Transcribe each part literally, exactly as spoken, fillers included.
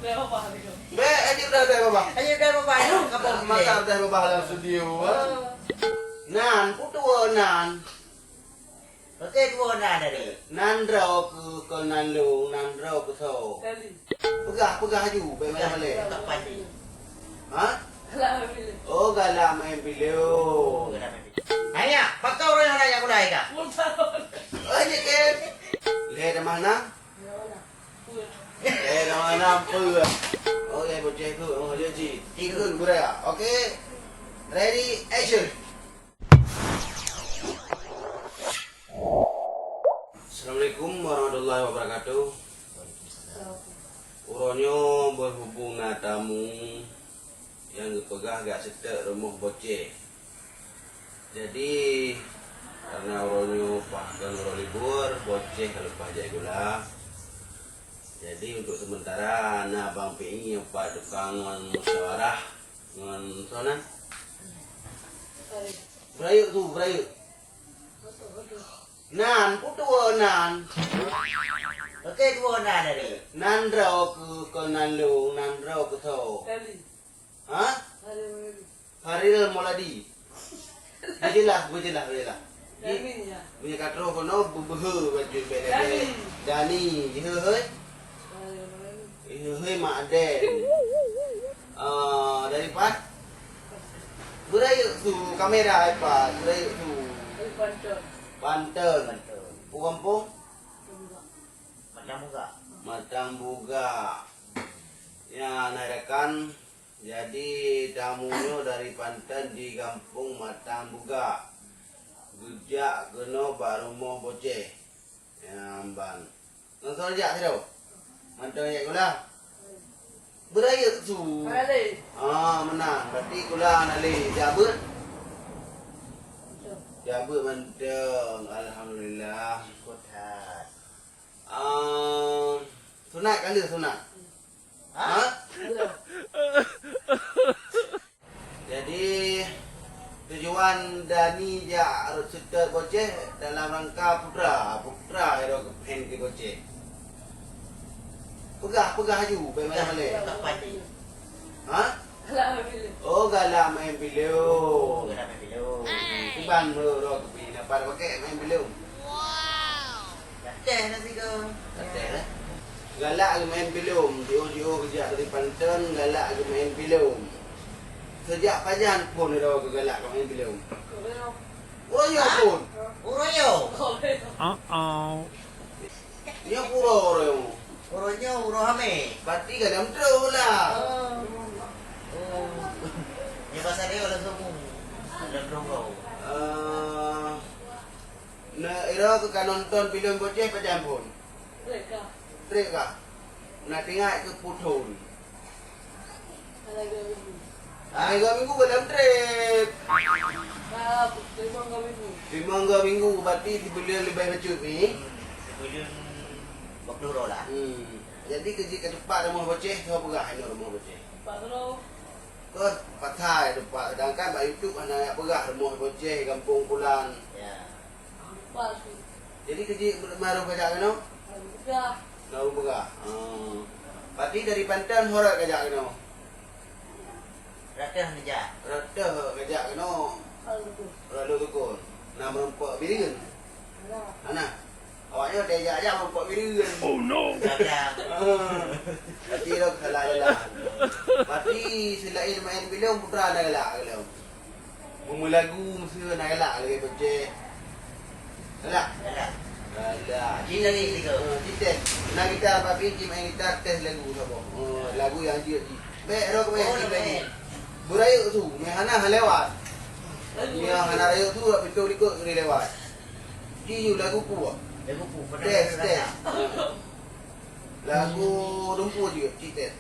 Bèk, aja udah, udah, Baba. Aja udah, Baba, ya, kapok. Masa udah, Baba, dalam studio, ha? Oh. Nan, putua nan. Oke, dua nan tadi. Nan droe keu, keu nan lôn, nan droe keu soe? Kali. Peugah, peugah aju, bèk malam-malam. Peugah, peugah. Ha? Galak main bilum. Oh, galak main bilum. Galak main bilum. Nanya, pakon ureueng hana jak gulai ka? Bukan. Oh, je ke? Lé dah mana? Ya, mana? Eh, nama nampu. Oke, bocah tu, oh, dia ji. Ikut budaya. Oke. Ready, action. Assalamualaikum warahmatullahi wabarakatuh. Uroe nyoe berhubung na tamu nyang geupeugah gak seutôt rumoh boceh. Jadi, karena uroe nyoe paih kon uroe libur, boceh ka leupah jak sikula. Jadi, untuk sementara, na Bang Pi nyang pat tukang ngon musyawarah ngon soe nan? Beurayeuk tu, beurayeuk. Nan, putua nan. Oke, dua nan tadi. Nan droe keu, keu nan lôn, nan droe keu soe? Kali. Ha? Haril Mauladi. Haril Mauladi. Beujeulaih, beujeulaih, beujeulaih. Dani, ya. Meunyoe ka troh keunoe, beubeuhe baju bèk lagèe. Dani. Dani, jiheuheueh. Haril Mauladi. Jiheuheueh Mak Aden. Ah, dari pat? Beurayeuk su kamera, eh, pat. Beurayeuk su. Dari Banten. Banten. Banten. Pu gampông? Matang Buga. Matang Buga. Ya, na rakan. Jadi, tamu nyoe dari Banten di gampông Matang Buga. Geujak keunoe bak rumoh boceh. Nyan ban. Ngon soe jak sidroe? Mantong jak sikula? Beurayeuk su. Alé. Ah, meunan. Berarti sikula hana lé. Jak beuet? Jak beuet mantong. Alhamdulillah. Syukur that. Ah, sunat ka lheueh sunat? Ha? Ha? Jadi, tujuan Dani jak rot seutôt boceh dalam rangka putra, putra ero geupen keu boceh. Peugah, peugah aju, bèk malèe-malèe. Peugah, peugah. Ha? Galak main bilum. Oh, galak main bilum. Galak main bilum. Kiban ero geupen, apa pakai main bilum? Wow. Dah teh nasi kau. Dah teh, eh? Galak geumain bilum. Jiôh-jiôh geujak dari Panton, galak geumain bilum. Seujak pajan phôn droe keu galak geumain bilum? Uroe nyoe phôn. Uroe nyoe. Uh-oh. Nyoe uroe, uroe nyoe. Uroe nyoe, uroe hamé. Berarti ka lom troh lah. Oh. Oh. Nyoe pasal dia uroe subuh. Lom troh. Eh, Na, ira keu ka nonton filem Boceh pajan phôn? Trép kah. Trép kah? Na teuingat keu pue thôn? Hari Minggu. Hari Minggu gohlom trép. Ah, limong Minggu. Limong Minggu, berarti sibuleuen leubeh bacut ni. Hmm, sibuleuen dua puluh droe lah. Hmm. Jadi keu jih ka teumpat rumoh Boceh, soe peugah inoe rumoh Boceh? Pak Guru. Keu pasai teumpat, sedangkan bak YouTube hana jak peugah rumoh Boceh, gampông pulan. Ya. Jadi keu jih meurumpok kajak keunoe? Lalu peugah. Oh. Berarti dari Panton ho rot kajak keunoe? Rot teuh neujak. Rot teuh kajak keunoe. Lalu tukon. Na meurumpok Bireuen? Hana. Awak nyoe tajak-jak meurumpok Bireuen. Oh no. Ah. Berarti lôn salah jalan. Berarti selain main bilum, putra na galak keu lôn. Meulagu meusti na galak lagèe Boceh. Galak? Galak. Galak. Ci tadi tiga. Oh, ci teh. Na gita, tapi ci main gita, teh lagu saboh. Oh, lagu nyang jeuet jih. Bèk, rot keumain ci lagu. Beurayeuk su, meuhana han lewat. Meuhana rayeuk su, rot pintoe likot keuneuk lewat. Ci yue lagu peue? Lagu peue? Teh, teh. Lagu lumpoe jeuet, ci teh.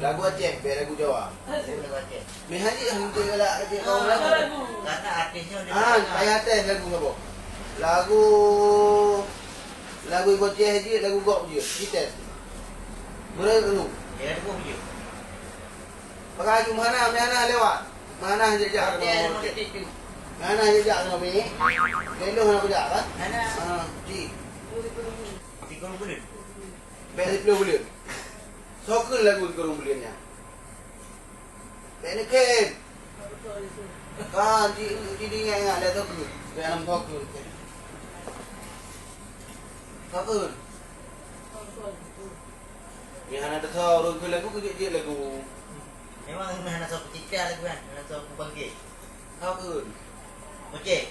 Lagu Aceh, bèk lagu Jawa. Lagu Aceh. Meuhana han jeuet galak Aceh kau lagu. Karena artisnya udah. Ah, payah teh lagu saboh. Lagu, lagu Boceh jeuet, lagu gob jeuet. Ci teh. Beurayeuk dulu. Ya, lagu jeuet. Pakai aju meuhana, meuhana lewat. Meuhana jak-jak. Oke, oke. Hana jak ngon mi? Lelo hana kujak kan? Hana. Ah, di. Di Gunung Buleuen. Bèk siplôh buleuen. Soe kheun lagu di Gunung Buleuen nyan? Bèk neukheun. Kan, ji, ji ingat-ingat lé soe kheun. Bèk nam soe kheun. Soe kheun? Nyang hana teusoe ureueng kheun lagu, keu jeuet-jeuet lagu. Memang hana soe peucipta lagu nyan, hana soe peubangkét. Soe kheun? Boceh.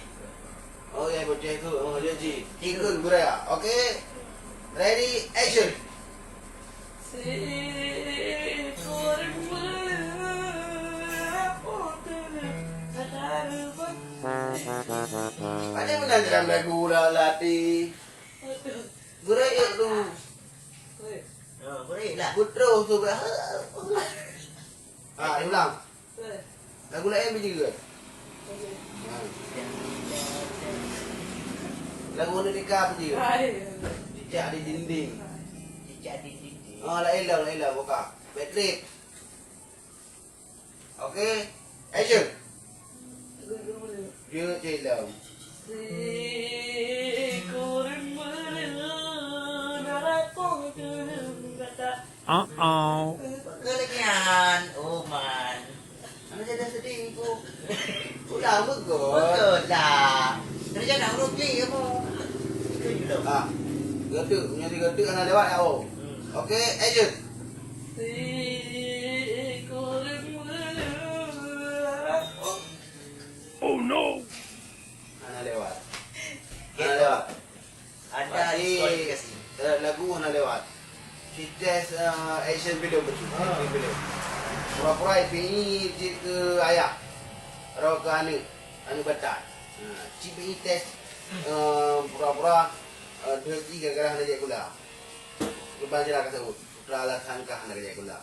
Oh, ya, boceh tu. Oh, ya, ji. Ji kheun, guraya. Okey. Ready, action. Ada meunan dalam lagu lah, latih. Guraya tu. Ha, guraya lah. Putroh tu bah. Ah, ulang. Lagu laén biji ke? Lagu Amerika biji ke? Cicak di dinding. Cicak di dinding. Oh, laén lah, laén lah, buka. Bad trip. Okey. Action. Jeuet cit lom. Uh-oh. Pakon lagèe nyan, oh man. Aneuk jadi sedih ku. Udah begot. Begot lah. Kerja nak urus klik apa? Itu je tu. Ah. Geudek, meunyo si geudek hana lewat ya, oh. Hmm. Okey, action. Oh no. Hana lewat. Hana lewat. Ada. Berarti, diskualifikasi. Eh, lagu hana lewat. Ci tes, eh, action film betul. Ah. Action film. Pura-pura ipi cit keu ayah. Roh keu aneuk. Aneuk batat. Ha, ci ipi tes, eh, pura-pura, eh, deuh ji gara-gara hana jak sikula. Leubang jeulaih ka sabut. Putra alasan kah hana jak sikula.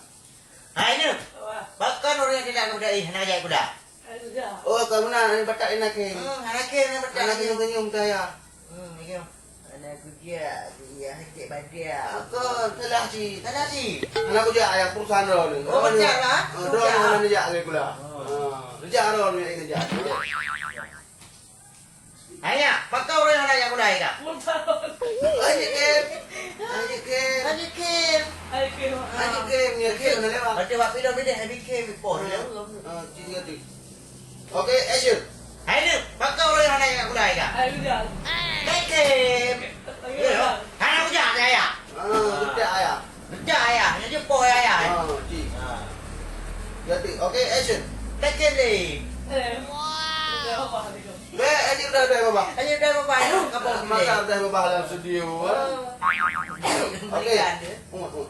Hai nyoe. Apa? Pakon ureueng tidak keubeudai hana jak sikula? Hai, udah. Oh, ka meunan, aneuk batat hana khem. Hmm, hana khem aneuk batat. Hana khem senyum tu, ya. Hmm, ya. Hana kujak, ya, sakit badan. Apa? Salah cit. Salah cit. Hana kujak, ya, perusahaan droe ni. Oh, droe ni. Pecah lah. Oh, droe ni hana jak lagi sikula. Oh. Ha, jak droe ni, jak. Hai nyak, pakon ureueng hana jak sikula ka? Aneuk khem. Aneuk khem. Aneuk khem. Aneuk khem, ya khem, hana lewat. Berarti wak pilon ni deh, habis khem, poh dia. Ha, tiga tu. Okey, action. Hai nyoe, pakon ureueng hana jak sikula ka? Hai, udah. Hai khem. Ayo. Hana kujak, ya. Ah, kujak, ya. Kujak, ya. Nyoe jeuet poh, ya. Ah, cit. Ah. Jadi, okey, action. Hai khem deh. Eh. Udah, apa? Bèk, aja udah, udah, Baba. Aja udah, Baba. Ayo, kapok. Masa udah, Baba, dalam studio, ah. Oh. Okey. Berikan dia. Hmm, hmm.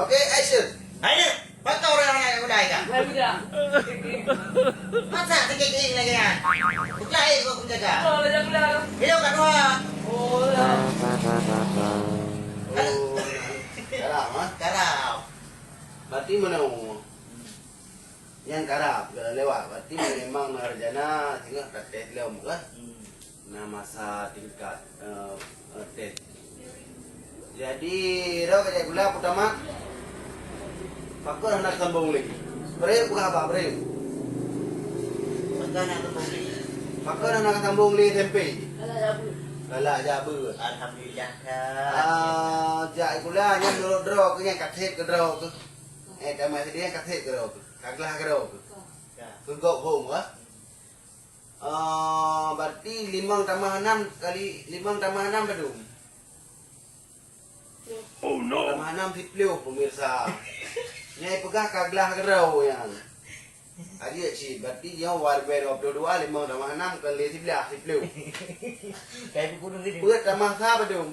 Okey, action. Hai nyoe, pakon ureueng hana jak sikula ka? Hai, udah. Masa sakit lagi kan? Bukan, eh, kau jaga. Oh, dah jaga. Hidup kat dua. Oh, dah. Oh, karab, ah? Karab. Berarti mana? Nyan karab, lewat. Berarti memang na rencana singoh tates lom, kan? Hmm. Na masa tingkat, eh, eh, tes. Jadi, roh ka jak sikula peutama, pakon hana sambong lé. Brek peugah haba, brek. Pakon hana sambong lé. Pakon hana sambong lé S M P. Galak jak beuet. Alhamdulillah, Kak. Ah, jak sikula nyan menurut droe keuh nyan ka that keu droe keuh. Eh, tamat S D nyan ka that keu droe keuh. Ka glah keu droe keuh. Ka. Keu gob hom kah? Ah, berarti limong tamah enam kali, limong tamah enam padum? Oh, no. Tamah enam siplôh, pemirsa. Nyang peugah ka glah keudroe nyan. Adik cit, berarti nyoe warga dua puluh dua, limong tamah enam kali siblah, siplôh. Peuet tamah sa padum?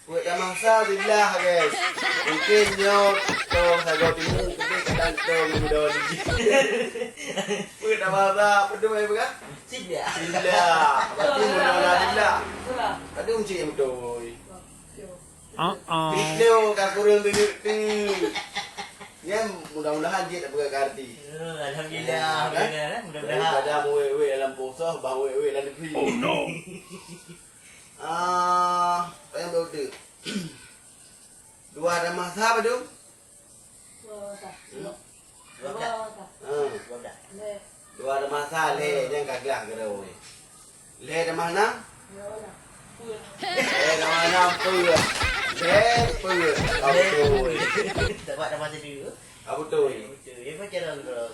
Peuet tamah sa siblah, guys. Mungkin nyoe tong sagoe timu, mungkin kadang tong muda lagi. Peuet tamah sa, padum ai peugah? Siblah. Siblah. Berarti mula-mula siblah. Padum cit nyang beutôi. Uh-oh. Video ka kurang tunjuk tu. Nyan mudah-mudahan jeuet tak peugah ka arti. Oh, alhamdulillah, alhamdulillah, eh, mudah-mudahan. Daripada meuwék-wék dalam poso, bah wék-wék dalam negeri. Oh, no. Ah, apa yang baru tu? Dua ada masa apa tu? Dua masa. Hmm? Dua belas. Dua masa. Ah. Dua belas. Leh. Dua tamah sa lhèe nyang ka glah keudroe. Lhèe tamah nam? Lhèe tamah nam peuet. Lhèe peuet. Ka beutôi. Sabat tamah satu. Ka beutôi. Beutôi. Dia macam mana?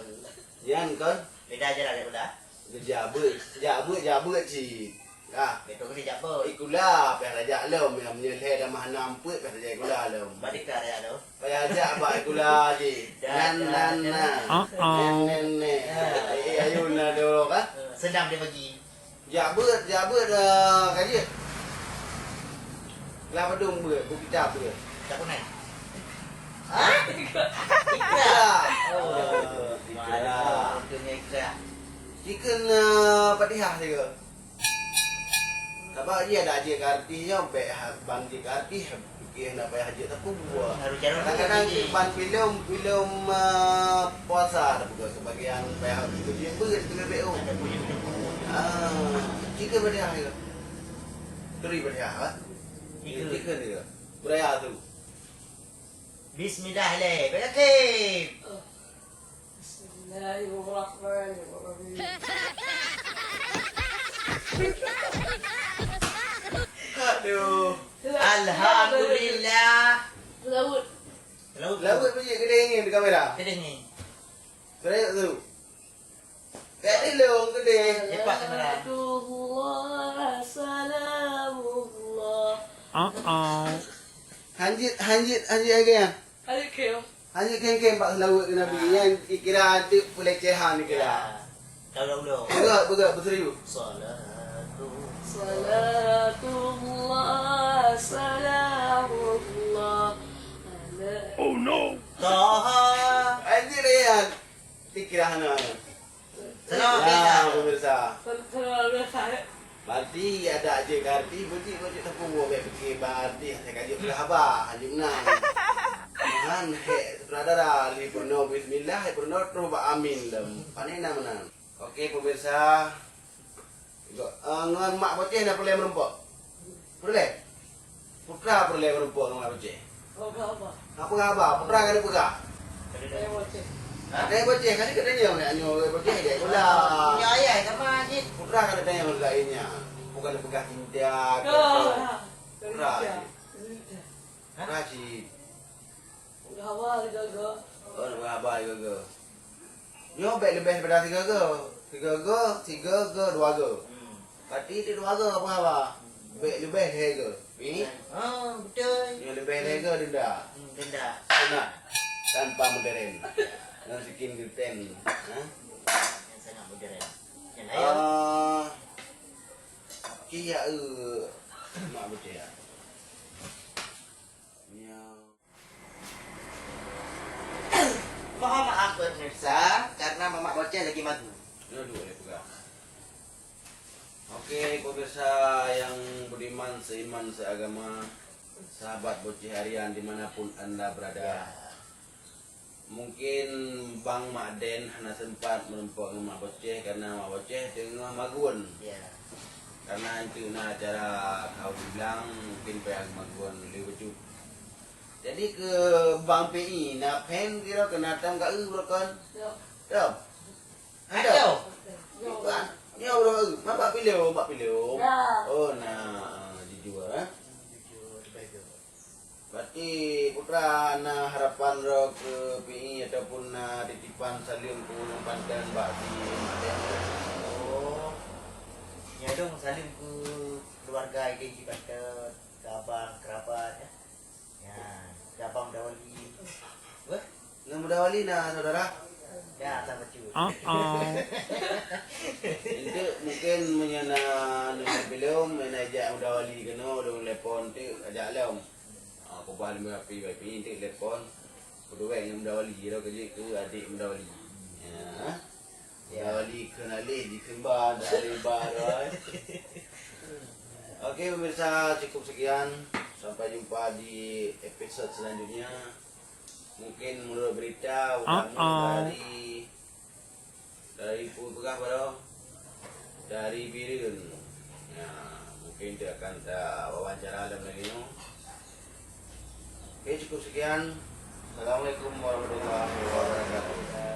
Nyan kon? Beda je lah daripada. Geujak beuet, jak beuet, jak beuet cit. Ka. Beutôi ke jak beuet? Ikula payah tajak lom, nyang meunyoe lhèe tamah nam peuet payah tajak ikula lom. Bak dika tajak lom. Payah jak bak ikula jih. Nan, nan, nan. Nan, nan, nan. Eh, eh, ayun na dok, ah. Sedang dia bagi. Jak beuet, jak beuet, ah, ka jeuet. Lah padum beuet, bukita beuet. Tak pernah. Hah? Ikra. Oh, ikra. Ikra. Jikeun, ah, Fatihah sigoe. Sabab jih ada jeuet keu artis nyoe, bèk ha-, ban jeuet keu artis, pike hana payah jeuet tapeubuet. Harus jalan. Kadang-kadang jih ban filem, filem, eh, puasa tapeubuet, sebagian payah jeuet beuet, jeuet beuet. Ada puji, ada puji. Ah, jikeun Fatihah ya. Turi Fatihah, ha? Jikeun. Jikeun dia. Beraya tu. Bismillah leh. Baik, Hakim. Bismillahirrahmanirrahim. Aduh. Alhamdulillah. Laut. Laut. Laut apa je? Kedai ni di kamera. Kedai ni. Kedai tu. Kedai long kedai. Cepat kamera. Salatullah, salamullah. Uh-oh. Hanjit, hanjit, hanjit lagi ya. Hanjit keu. Hanjit keu-keu bak seulaweuet keu Nabi. Ah. Nyan kira tu pelecehan kira. Ya. Tahu dulu. Beugöt, beugöt, beuserius. Salatu. Salatullah, salamullah ala. Oh no. Taha. Hanjit Rayyan. Pikiran hana. Salam, ya, pemirsa. Pemirsa. Berarti ada je keu artis, berarti, berarti teupeue bèk pikir bak artis, saya kaji peugah haba, hanjeuet meunan. Malahan, hek sutradara, lheuh peurunoe bismillah, hek peurunoe troh bak amin lom. Pane na meunan. Oke, pemirsa. Go, eh, ngon Mak Boceh na peureulèe meurumpok? Peureulèe? Putra peureulèe meurumpok ngon Mak Boceh? Oh, apa? Apa haba? Putra ka dipeugah? Ada Boceh. Ha? Ada Boceh, kan kita nyoe, nak nyoe Boceh, dia pula. Punya ayah sama cit. Putra ka ditanya lainnya. Bukan dipeugah cinta ke apa. Putra cit. Putra cit. Haba juga. Oh, nak haba juga. Nyoe bèk leubeh daripada sigoe-goe. Sigoe-goe, sigoe-goe, dua goe. Hmm. Pati di dua goe apa haba? Bèk leubeh lhèe goe. Ni? Ah, betul. Nyoe leubeh lhèe goe denda. Hmm, denda. Sunat. Tanpa modern. Ngon skin gluten. Ha? Yang sangat modern. Yang lain. Ah, kia, eh, mak betul ya. Nyoe. Mohon maaf pemirsa, karena Mamak Boceh lagi magu. Dua-dua dia pegang. Oke, pemirsa yang budiman, seiman, seagama, sahabat Boceh Harian dimanapun Anda berada. Ya. Mungkin Bang Mak Den hana sempat meureumpok ngon Mak Boceh karena Mak Boceh teungoh magun. Ya. Karena enteuk na acara kawin blang, mungkin payah magun lé bacut. Jadi keu Bang P I, na pheng kira keu na tom ka eu bro kon? Tom. Adoh. Nyoe bro eu, ma bak pileum, bak pileum. Oh, na, jujur, eh. Berarti Putra na harapan droe keu P I ataupun na titipan saleuem keu ureueng Banten bak si Mak Den? Oh. Nyan dong saleuem keu keluarga idéh di Banten, keu abang, kerabat, ya. Ya, keu abang Mudawali. Weh? Ngon Mudawali na saudara? Ya, sama cu. Enteuk mungkin meunyoe na neubilom, na ijak Mudawali keunoe, lôn telepon teuk ajak lom. Ah, peubah lé api, api enteuk telepon. Peuduek ngon Mudawali, iro keujeuet keu adék Mudawali. Ya. Ya. Mudawali kheun aléh, jikheun ba, dak aléh ba, dah. Oke, pemirsa, cukup sekian. Sampai jumpa di episode selanjutnya. Mungkin menurut berita, utamu dari, dari peue peugah baroe? Dari Bireuen. Ya, mungkin itu akan ta wawancara lom lagèe nyoe. Oke, cukup sekian. Assalamualaikum warahmatullahi wabarakatuh.